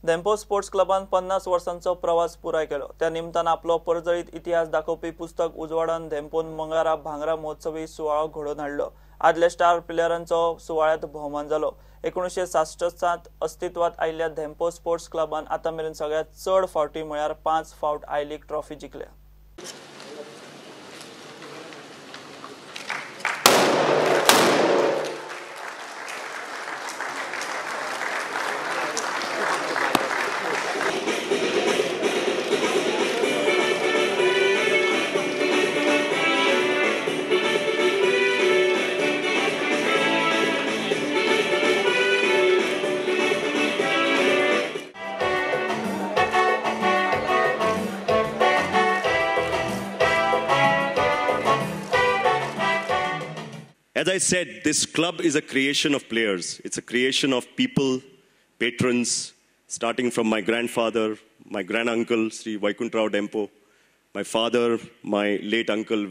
Dempo sports क्लबान 50 वर्सांचो प्रवास पुराय केलो. त्या निमतान आपलो परजळीत इतिहास दाखोवपी पुस्तक उजवाडान धेंपोन मंगळारा भांगरा महोत्सवी सुवाळो घडोवन हाडलो. आदल्या स्टार प्लेयरांचो सुवाळ्यांत भोवमान जालो. 1966 अस्तित्वात आयिल्ल्या धेंपो स्पोर्ट्स क्लबान आतां मेरेन सगळ्यांत चड फावटी म्हळ्यार 5 फावट I league ट्रॉफी जिखल्या. As I said, this club is a creation of players. It's a creation of people, patrons, starting from my grandfather, my granduncle, Sri Vaikuntrao Dempo, my father, my late uncle,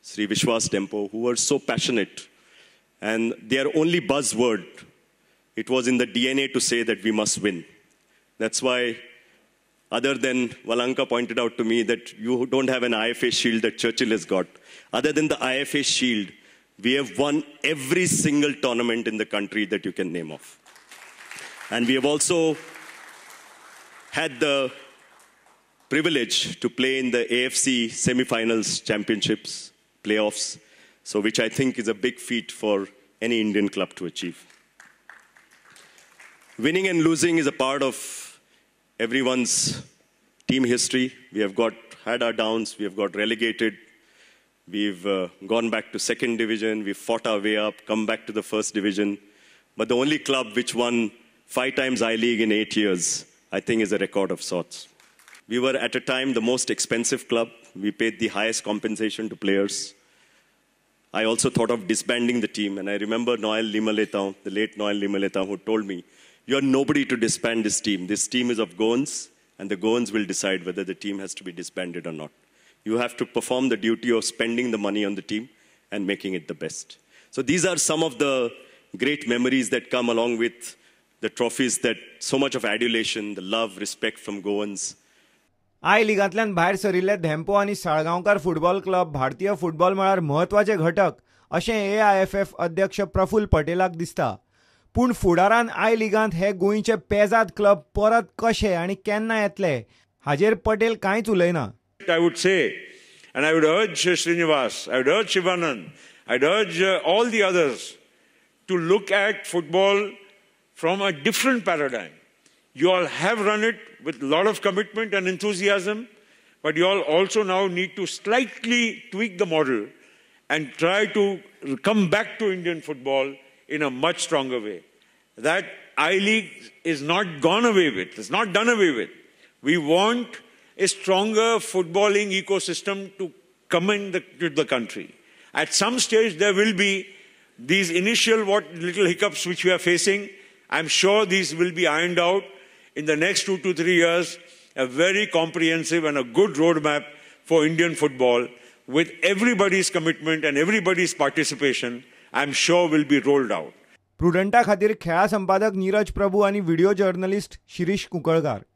Sri Vishwas Dempo, who were so passionate. And their only buzzword, it was in the DNA to say that we must win. That's why, other than Valanka pointed out to me that you don't have an IFA shield that Churchill has got. Other than the IFA shield, we have won every single tournament in the country that you can name off. And we have also had the privilege to play in the AFC semifinals, championships, playoffs, so which I think is a big feat for any Indian club to achieve. Winning and losing is a part of everyone's team history. We have had our downs, we have got relegated. We've gone back to second division, we've fought our way up, come back to the first division. But the only club which won 5 times I-League in 8 years, I think is a record of sorts. We were at a time the most expensive club. We paid the highest compensation to players. I also thought of disbanding the team. And I remember Noel Lima Leitao, the late Noel Lima Leitao, who told me, you're nobody to disband this team. This team is of Goans, and the Goans will decide whether the team has to be disbanded or not. You have to perform the duty of spending the money on the team and making it the best. So these are some of the great memories that come along with the trophies, that so much of adulation, the love, respect from Goans. I लिगांतल्यान भायर सरिल्ले धेंपो आनी Salgaonkar football club भारतीय football मळार म्हत्वाचे घटक अशें AIFF अध्यक्ष प्रफुल्ल पटेलाक दिसता. पूण फुडारान I लिगांत हे गोंयचे पेजाद क्लब परत कशे आनी केन्ना येतले हाजेर पटेल कांयच उलयना. I would say, and I would urge Srinivas, I would urge Shivanand, I'd urge all the others to look at football from a different paradigm. You all have run it with a lot of commitment and enthusiasm, but you all also now need to slightly tweak the model and try to come back to Indian football in a much stronger way. That I-League is not gone away with, it's not done away with. We want a stronger footballing ecosystem to come in to the country. At some stage, there will be these initial what little hiccups which we are facing. I'm sure these will be ironed out in the next 2 to 3 years. A very comprehensive and a good roadmap for Indian football with everybody's commitment and everybody's participation, I'm sure will be rolled out. प्रुडंटा खातीर खेळा संपादक नीरज प्रभू आनी video journalist Shirish Kunkalkar.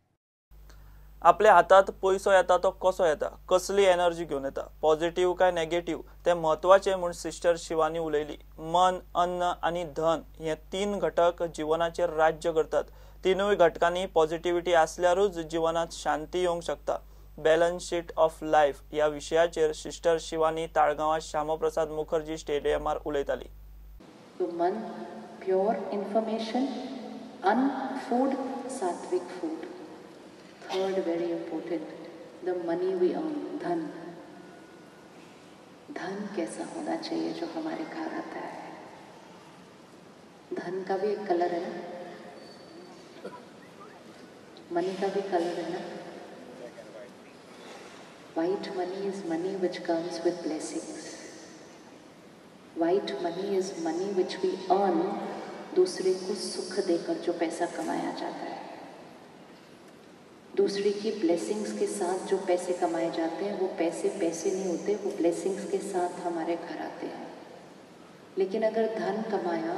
आपल्या हातात पयसो येता तो कसो येता, कसली एनर्जी घेवन येता, पॉझिटिव्ह काय नेगेटिव्ह ते म्हत्वाचे म्हूण सिस्टर शिवानी उलयली. मन, अन्न आनी धन हे 3 घटक जिवनाचेर राज्य करतात. तिनूय घटकांनी पॉझिटिव्हिटी आसल्यारूच जिवनात शांती येवंक शकता. बॅलन्स शीट ऑफ लायफ ह्या विशयाचेर सिस्टर शिवानी ताळगांवां श्यामप्रसाद मुखर्जी स्टेडियमार उलयताली. मन प्योर इन्फॉर्मेशन, अन्न फूड, सात्विक food. Third, very important, the money we earn, धन. धन कैसा होना चाहिए जो हमारे घर आता है. धन का भी एक कलर है ना, मनी का भी कलर है ना. White money is money which comes with blessings. White money is money which we earn, दूसरे को सुख देकर जो पैसा कमाया जाता है. दूसरे की ब्लेसिंग्स के साथ जो पैसे कमाए जाते हैं वो पैसे पैसे नहीं होते, वो ब्लेसिंग्स के साथ हमारे घर आते हैं. लेकिन अगर धन कमाया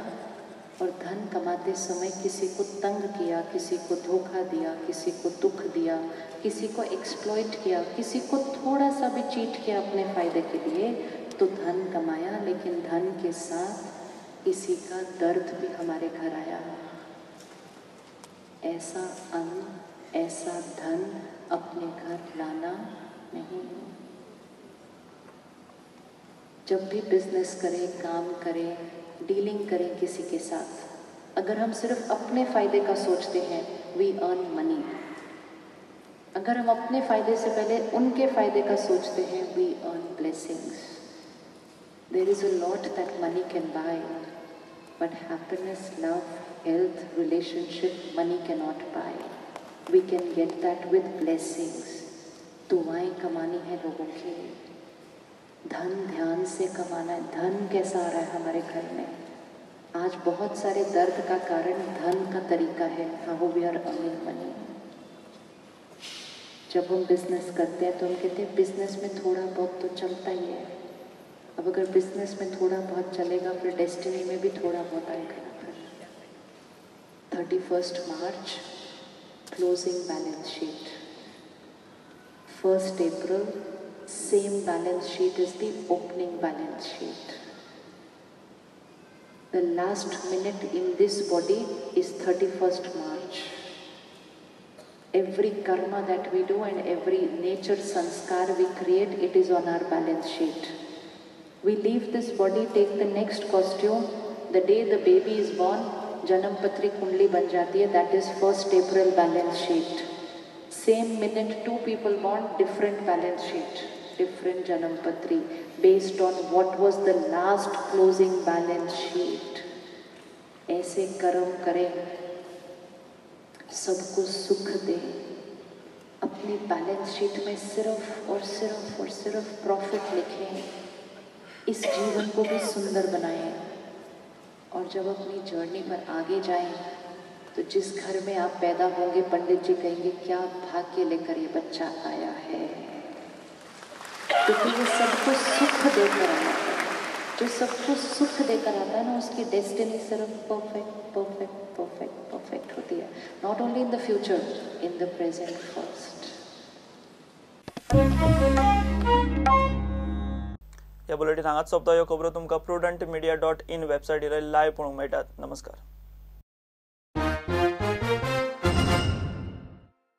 और धन कमाते समय किसी को तंग किया, किसी को धोखा दिया, किसी को दुख दिया, किसी को एक्सप्लॉइट किया, किसी को थोड़ा सा भी चीट किया अपने फ़ायदे के लिए, तो धन कमाया लेकिन धन के साथ किसी का दर्द भी हमारे घर आया। ऐसा अन्न, ऐसा धन अपने घर लाना नहीं। जब भी बिजनेस करें, काम करें, डीलिंग करें किसी के साथ, अगर हम सिर्फ अपने फ़ायदे का सोचते हैं, we earn money. अगर हम अपने फ़ायदे से पहले उनके फ़ायदे का सोचते हैं, we earn blessings. There is a lot that money can buy, but happiness, love, health, relationship, money cannot buy. We can get that with blessings. दुआएं कमानी है लोगों की, धन ध्यान से कमाना है। धन कैसा आ रहा है हमारे घर में? आज बहुत सारे दर्द का कारण धन का तरीका है, how we are earning money. जब हम बिजनेस करते हैं तो हम कहते हैं बिजनेस में थोड़ा बहुत तो चलता ही है। अब अगर बिजनेस में थोड़ा बहुत चलेगा फिर डेस्टिनी में भी थोड़ा बहुत आएगा ना। फिर 31 March closing balance sheet, 1 April same balance sheet is the opening balance sheet. The last minute in this body is 31st March. Every karma that we do and every nature sanskar we create, it is on our balance sheet. We leave this body, take the next costume. The day the baby is born, janam patri kundli ban jati hai, that is 1st April balance sheet. Same minute, two people born, different balance sheet, different janam patri, based on what was the last closing balance sheet. ऐसे कर्म करें, सबको सुख दें, अपनी balance sheet में सिर्फ और सिर्फ और सिर्फ प्रॉफिट लिखें, इस जीवन को भी सुंदर बनाएं। और जब अपनी जर्नी पर आगे जाएं तो जिस घर में आप पैदा होंगे, पंडित जी कहेंगे क्या भाग्य लेकर ये बच्चा आया है, क्योंकि वो सबको सुख देकर आया है। जो सबको सुख देकर आता है ना, उसकी डेस्टिनी सिर्फ परफेक्ट परफेक्ट परफेक्ट परफेक्ट होती है। Not only in the future, in the present first. ह्या बुलेटीन हांगाच सोंपता. ह्यो खबरो तुमकां prudentmedia.in वेबसायटीर लायव्ह पळोवंक मेळटात. नमस्कार.